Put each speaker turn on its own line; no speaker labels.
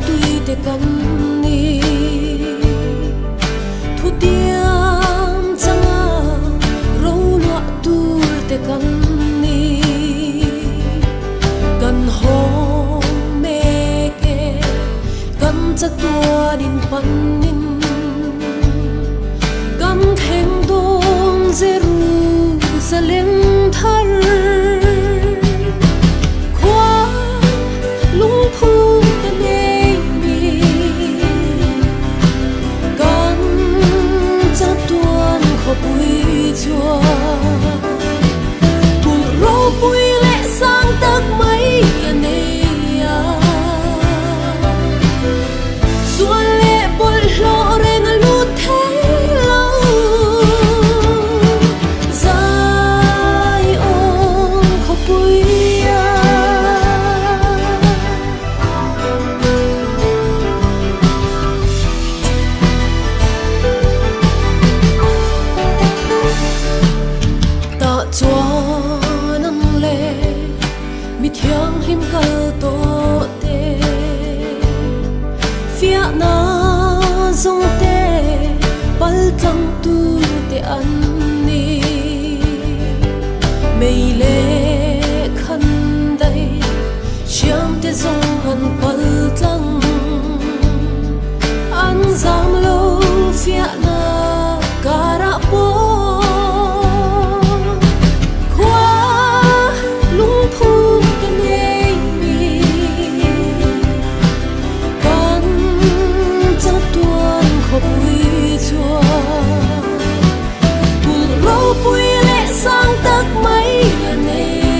tui te kan ni. Thutiam changa ro luah tur te kan ni. Kan hawng mek e, kan chatuan in panin kan thleng dawn Jerusalem thar. Khua lungphu te nei mi kan chatuan khawpui chuan kulh ropui leh sang tak mai a nei a. Sual leh bawlhhlawh reng a lut thei lo. Zai awm khawpui a. Tah chuan ang le mi thianghlim kal tawh te, fiahna zawng te pal tlang tu te an ni. Mei leh khan daih hriam te zawng an pal tlang, an zam lo fiahna karah pawh khua lungphu te nei mi kan chatuan khawpui chuan kulh ropui leh sang tak mai a nei.